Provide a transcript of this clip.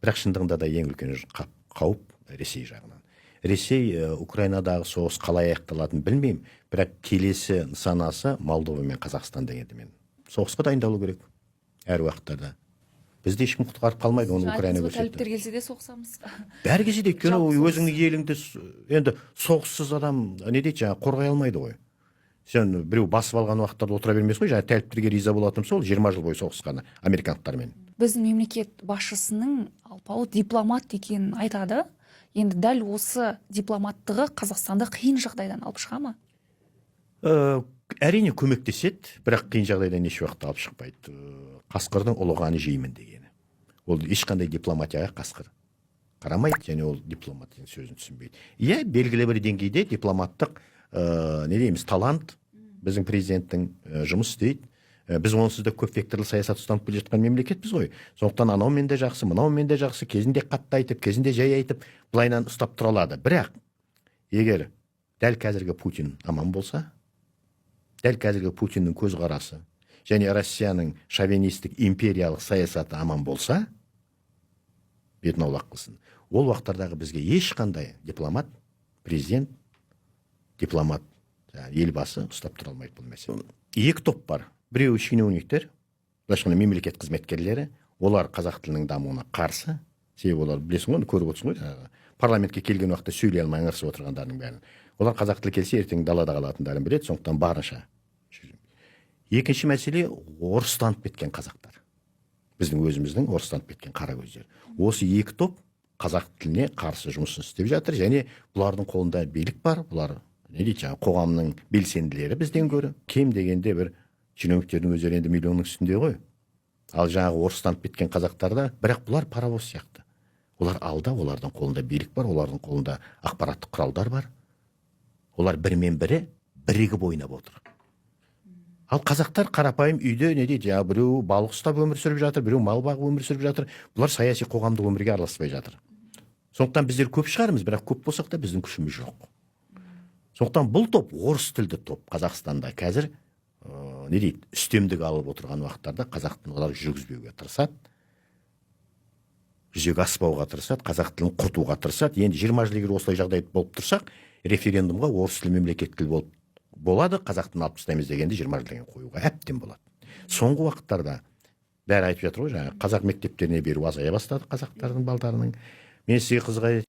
Бірақ шындығында да ең үлкен қауіп Ресей жағынан. Ресей Украинадағы соғыс қалай аяқталатынын білмеймін, бірақ келесі нысанасы Молдова мен Қазақстан дегенді мен. Соғысқа дайындалу керек әр уақыттарда. Бізді ешкім құтқарып қалмайды, оны Жаңа Украина айттыңыз ғой, көрсетті. Тәліптер келсе де соғысамыз. Бәрі келсе де, өйткені Жалпы соғыс. өзіңнің еліңді енді соғыссыз адам, не дейді, жаңағы, қорғай алмайды ғой. Сен біреу басып алған уақыттарда отыра бермейсің ғой. Жаңағы тәліптерге риза болатыным сол, 20 жыл бойы соғысқаны американдықтармен. Біздің мемлекет басшысының алпауыт дипломат екенін айтады. Енді дәл осы дипломаттығы Қазақстанды қиын жағдайдан алып шыға ма? Әрине көмектеседі, бірақ қиын жағдайдан еш уақытта алып шықпайды. Қасқырдың ұлығаны жеймін дегені. Ол ешқандай дипломатияға қасқыр қарамайды және ол дипломат деген сөзін түсінбейді. Иә, белгілі бір деңгейде дипломаттық не дейміз, талант біздің президенттің жұмыс істейді. Біз онсыз да көп векторлы саясат ұстанып келе жатқан мемлекетпіз ғой. Сондықтан анаумен де жақсы, мынаумен де жақсы, кезінде қатты айтып, кезінде жай айтып, былайынан ұстап тұра алады. Бірақ егер дәл қазіргі Путин аман болса, дәл қазіргі Путиннің көзқарасы және Россияның шовинистік империялық саясаты аман болса, бетін аулақ қылсын, ол уақыттардағы бізге ешқандай дипломат президент, дипломат жаңағы елбасы ұстап тұра алмайды бұл мәселе. Екі топ бар: біреуі чиновниктер, былайша айтқанда, мемлекет қызметкерлері. Олар қазақ тілінің дамуына қарсы, себебі олар, білесің ғой, көріп отырсың ғой, жаңағы парламентке келген уақытта сөйлей алмай ыңырсып отырғандардың бәрін. Олар қазақ тілі келсе, ертең далада қалатындарын біледі, сондықтан барынша. Екінші мәселе — орыстанып кеткен қазақтар, біздің өзіміздің орыстанып кеткен қара көздер. Осы екі топ қазақ тіліне қарсы жұмысын істеп жатыр және бұлардың қолында билік бар. Бұлар, не дейді, жаңағы қоғамның белсенділері бізден гөрі. Кем дегенде бір чиновниктердің өздері енді миллионның үстінде ғой. Ал жаңағы орыстанып кеткен қазақтарда, бірақ бұлар паровоз сияқты, олар алда, олардың қолында билік бар, олардың қолында ақпараттық құралдар бар, олар бірімен бірі бірігіп ойнап отыр. Ал қазақтар қарапайым үйде, не дейді, жаңағы біреу балық ұстап өмір сүріп жатыр, біреу мал бағып өмір сүріп жатыр. Бұлар саяси, қоғамдық өмірге араласпай жатыр. Сондықтан біздер көп шығармыз, бірақ көп болсақ та, біздің күшіміз жоқ. Сондықтан бұл топ, орыс тілді топ, Қазақстанда қазір не дейді, үстемдік алып отырған уақыттарда қазақ тілін олар жүргізбеуге тырысады, жүзеге аспауға тырысады, қазақ тілін құртуға тырысады. Енді 20 жыл егер осылай жағдай болып тұрсақ, референдумға орыс тілі мемлекеттік тіл болып болады, қазақ тілін алып тастаймыз дегенде, 20 жылдан кейін қоюға әбден болады. Соңғы уақыттарда бәрі айтып жатыр ғой, жаңағы қазақ мектептеріне беру азая бастады қазақтардың балдарының. Мен сізге қызық